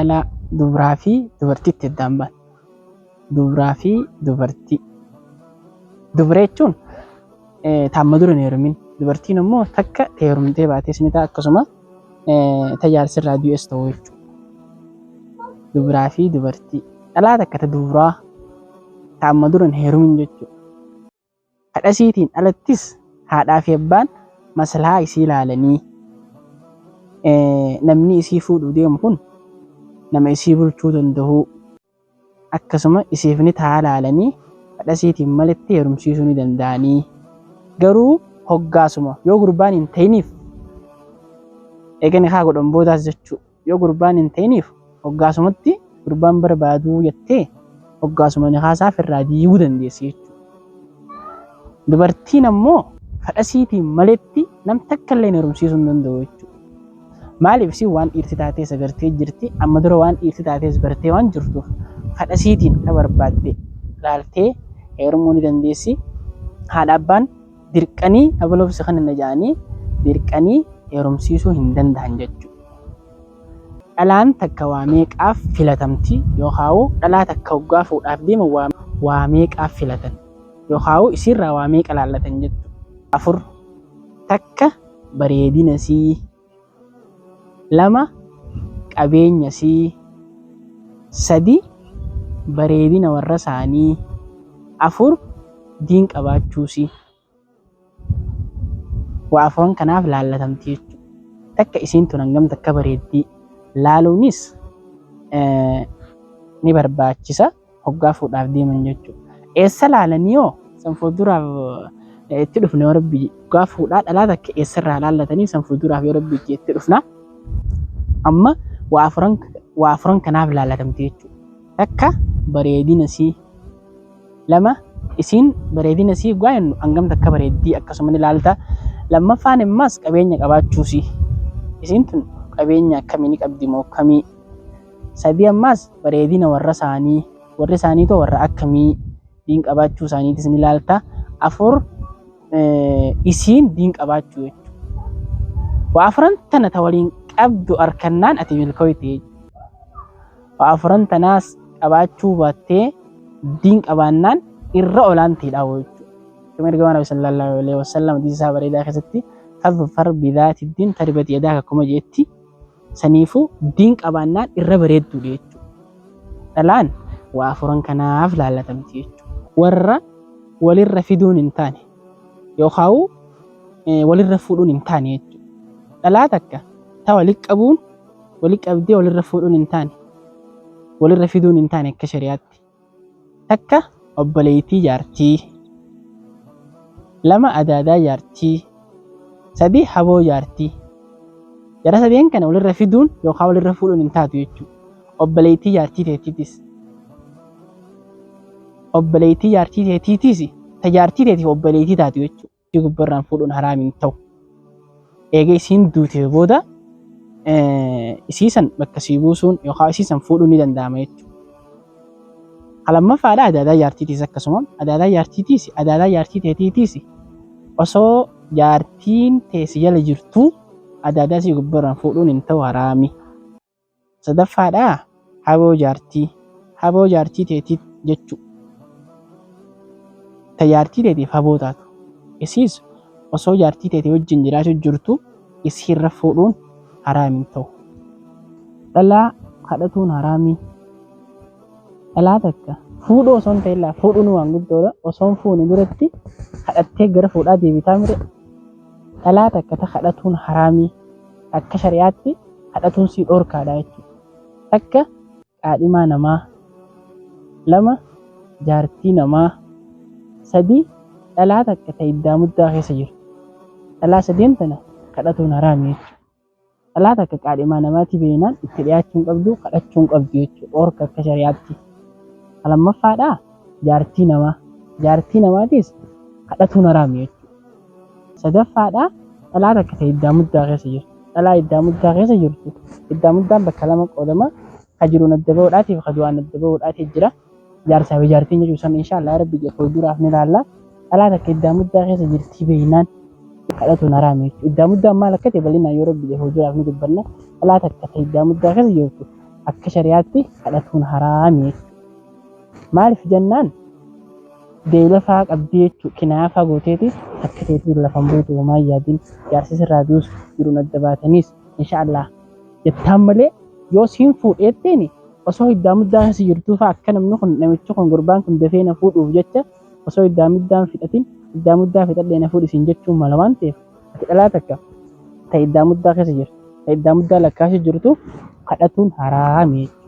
Dhalaa, dubraa fi dubartiitti addaan baana. Dubraa fi dubartii. Dubra jechuun ta amma dura hin heerumin. Dubartiin ammoo takka ta heerumtee baates ni ta'a akkasuma ta jaarsi irraa du'es ta'u jechuudha. Dubraa fi dubartii. Dhalaa takka ta dubraa ta amma dura hin heerumin jechuudha. Haadha isiitiin alattis haadhaa fi abbaan maslahaa isii laalanii namni isii fuudhuu deemu kun nama isii bulchuu dandahuu akkasuma isiif ni ta'a laalanii haadha isiitiin maletti heerumsiisuu ni danda'anii. Garuu hoggaasuma yoo gurbaan hin ta'iniif eega nikaa godhan boodaas jechuu Yoo gurbaan hin ta'iniif hoggaasumatti gurbaan barbaaduu jettee hoggaasuma nikaa isaa firraa diiguu dandeessi jechuudha. Dubartiin ammoo fedha isiitiin maletti nam takka illee heerumsiisuu hin danda'u jechuudha. Maaliif isiin waan dhiirti taatees agartee jirti, amma dura waan dhiirti taatees bartee waan jirtuuf fedha isiitiin ka barbaadde laaltee heerumuu ni dandeessi. Haadha abbaan dirqanii abaluuf si kenna jedhanii dirqanii heerumsiisuu hin danda'an jechuudha. Dhalaan takka waa meeqaaf filatamti yookaa'u dhalaa takka hoggaa fuudhaaf deeman waa meeqaaf filatan yookaa'u isiirraa waa meeqa laallatan jettu. 4 takka bareedina sii 2 qabeenya sii 3 bareedina warra isaanii 4 diin qabaachuu sii. Waa afran kanaaf laallatamti jechuudha. Takka isiin tun hangam takka bareeddii laaluunis ni barbaachisa hoggaa fuudhaaf deeman jechuudha. Eessa laalanii hoo san fuulduraaf itti dhufna yoo rabbi hoggaa fuudhaa dhalaa takka eessarraa laallatanii san fuulduraaf yoo rabbi itti dhufna. Amma waa afran kanaaf laallatamti jechuudha. Takka bareedina sii 2 isiin bareedina isii hoggaa jennu hangam takka bareeddii akkasuma ni laalta. Lammaffaan immaas qabeenya qabaachuu isii. Isiin tun qabeenya akkamii ni qabdi moo akkamii? Sadii ammaas bareedina warra isaanii. Warri isaanii too warra akkamii? Diin qabaachuu isaaniitis ni laalta. Afur isiin diin qabaachuu jechuudha. Waa afran tana ta waliin qabdu arkannaan ati milkooyte jechuudha. Waa afran tanaas qabaachuu baattee diin qabaannaan irra olaantiidha jechuudha. Akkuma ergamaa Nabi sallallahu alaihi wasallam hadiisa isaa bareedaa keessatti fadfar bidhaati diin taribat yadaaka akkuma jeetti saniifuu diin qabaannaan irra bareedduudha jechuudha. Dhalaan waa afuran kanaaf laallatamti jechuudha. Warra walirra fiduun hin taane yookaan walirra fuudhuun hin taane jechuudha. Dhalaa takka ta wali qabuun wali qabdee walirra fuudhuun hin taane walirra fiduun hin taane akka shari'aatti. Takka obboleeytii jaartii, lama adaadaa jaartii, sadi haboo jaartii. Jara sadeen kana walirra fiduun yookaan walirra fuudhuun hin taatu jechuudha. Obboleeytii jaartii teetiitis. Obboleeytii jaartii teetiitis ta jaartii teetiif obboleeytii taatu jechuudha. Isii gubbarraan fuudhuun haraam hin ta'u. Eega isiin duutee booda isii san bakka sii buusuun yookaan isii san fuudhuun ni danda'ama jechuudha. Ka lammaffaadha adaadaa jaartiitiis akkasuma adaadaa jaartiitiis adaadaa jaartii teetiitiis osoo jaartiin tee si jala jirtuu adaadaa sii gubbarraan fuudhuun hin ta'u haraami. Sadaffaadhaa haboo jaartii, haboo jaartii teetii jechu. Ta jaartii teetiif haboo taatu. Isiis osoo jaartii teetii wajjin jiraachuu jirtu isiirra fuudhuun haraam hin ta'u. Dhalaa kadhatuun haraamii. Dhalaa takka fuudhuu osoo hin ta'in laa fuudhuun waan guddoodha. Osoo hin fuune duratti kadhattee gara fuudhaa deebitaa mire. Dhalaa takka ta kadhatuun haraamii. Akka shari'aatti kadhatuun sii dhoorkaadha jechuudha. Takka qaadhimaa namaa, 2 jaartii namaa, 3 dhalaa takka ta iddaa muddaa keessa jirtu. Dhalaa sadeen tana kadhatuun haraami jechuudha. Dhalaa takka qaadhimaa namaati beeynaan itti dhiyaachuu hin qabdu, kadhachuu hin qabdu jechuudha. Dhoorka akka shari'aatti. Ka lammaffaadhaa jaartii namaa. Jaartii namaatiis kadhatuun haraami jechuudha. Sadaffaadha dhalaa takka ta iddaa muddaa keessa jirtu. Dhalaa iddaa muddaa keessa jirtu. Iddaa muddaan bakka lama qoodama. Ka jiruun adda bahuudhaatii fi ka du'aan adda bahuudhaatii jira. Jaarsaa fi jaartiin jechuu san insha Allah rabbi jedhe fuulduraaf ni laalla. Dhalaa takka iddaa muddaa keessa jirtii beeynaan kadhatuun haraami jechuudha. Iddaa muddaan maal akka ta'e bal'inaan yoo rabbi jedhe fuulduraaf ni dubbanna. Dhalaa takka ta iddaa muddaa keessa jirtu Akka shari'aatti kadhatuun haraami jechuudha. Maaliif jennaan beela faa qabdii jechuudha. Kinayaa faa gooteeti akka teetii lafan buutu homaa hin yaadin, jaarsi sirraa duus jiruun adda baataniis insha Allah jettaan malee, yoo siin fuudheettiin osoo hiddaa muddaa keessa jirtuu faa akka namni kun, namichi kun, gurbaan kun dafee na fuudhuuf jecha osoo hiddaa muddaan fixatin, hiddaa muddaa fixadhee na fuudhi siin jechuun mala waan ta'eef, ati dhalaa takka ta hiddaa muddaa keessa jirtu, ta hiddaa muddaa lakkaasuu jirtu kadhatuun haraami jechuudha.